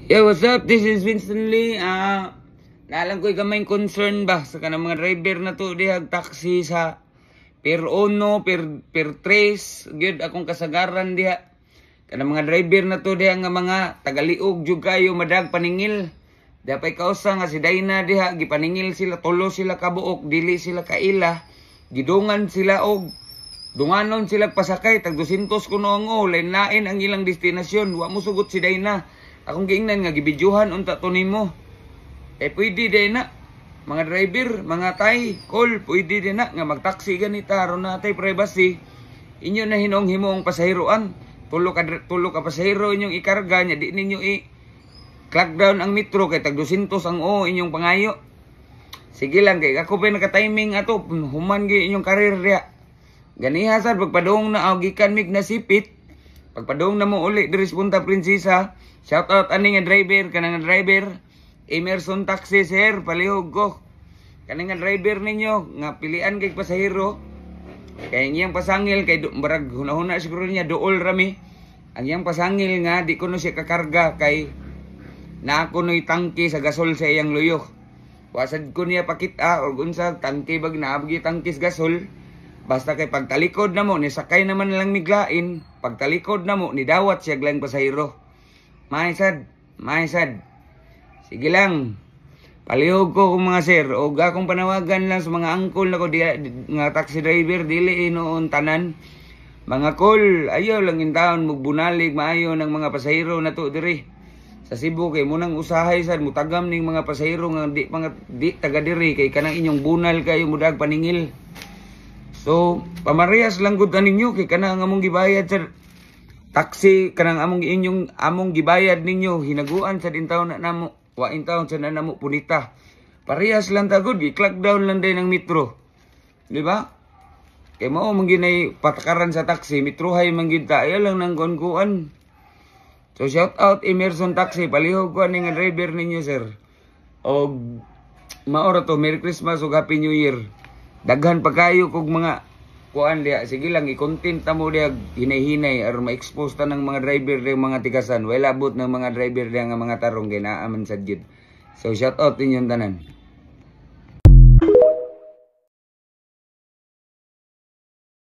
Yo, what's up? This is Winston Lee. Naa lang ko'y gamayng concern ba sa kanang mga driver na to dihag taxi sa Pier 1, Pier 3, gyud akong kasagaran diha. Kanang mga driver na to diha nga mga tagaliog jud kayo madag paningil. Dapay kausa nga si Dayna diha gipaningil sila, tulo sila kabuok, dili sila kaila. Gidungan sila og dunganon sila pasakay tag 200 kuno ang o, lain-lain ang ilang destinasyon. Wa mo sugot si Dayna. Akong giingnan nga gibidyuhan unta to nimo. Eh pwede din na. Mga driver, mga tay, call, pwede din na nga magtaxi ganita aron natay privacy. Inyo na hinuong himuong pasahiroan. Tulo ka pasahero inyong ikarga nya di ninyo i clock down ang metro kay tag 200 ang o inyong pangayo. Sige lang, kay ako pa naka-timing ato human gyud inyong karir diha. Ganiha sad pagpadung na og gikan mig Nasipit, pagpadung na mo uli diri sa Punta Princesa, shout out ani nga driver, kanang nga driver Emerson Taxi, sir, palihog ko. Kanang nga driver ninyo nga pilian kay pasahero. Kay ang iyang pasangil kay do, barag hunahuna siguro niya duol rami. Ang iyang pasangil nga di kuno siya kakarga kay naa kuno'y tangke sa gasol sa iyang luyo. Wasad ko niya pakita or unsa tangke bag naabgi tangke sa gasol. Basta kay pagtalikod na mo, nisakay naman lang miglain, pagtalikod na mo, nidawat siya lang pasahero. May sad, may sad. Sige lang. Palihog ko kung mga sir, o akong panawagan lang sa mga angkol nako di, nga taxi driver, dili inoon tanan. Mga kol, ayaw lang intawon mugbunalig maayo ng mga pasahero na to diri. Sa Cebu kay munang usahay sad mutagam ning mga pasahero nga di mga di taga diri kay kanang inyong bunal kayo mudag paningil. So, pamarehas lang gud ninyo kay kanang among gibayad sa taxi, kanang among inyong among gibayad ninyo, hinaguan sa intawon na namo, wa intawon sa na namo punita. Parehas lang ta gud, gi-clock down lang din ang metro. Di ba? Kay mao man ginay patakaran sa taxi, metrohay man gyud ta, ayaw lang nang kuan. So shout out Emerson Taxi, palihog ko ani nga driver ninyo, sir. Og mao ra to, Merry Christmas ug Happy New Year. Daghan pa kayo kog mga kuan diha. Sige lang, i-content ta mo diha hinay-hinay aron ma-expose ta ng mga driver diha, mga tigasan. Wala abot ng mga driver diha nga mga tarong kay naa man sad gyud. So shout out inyong tanan.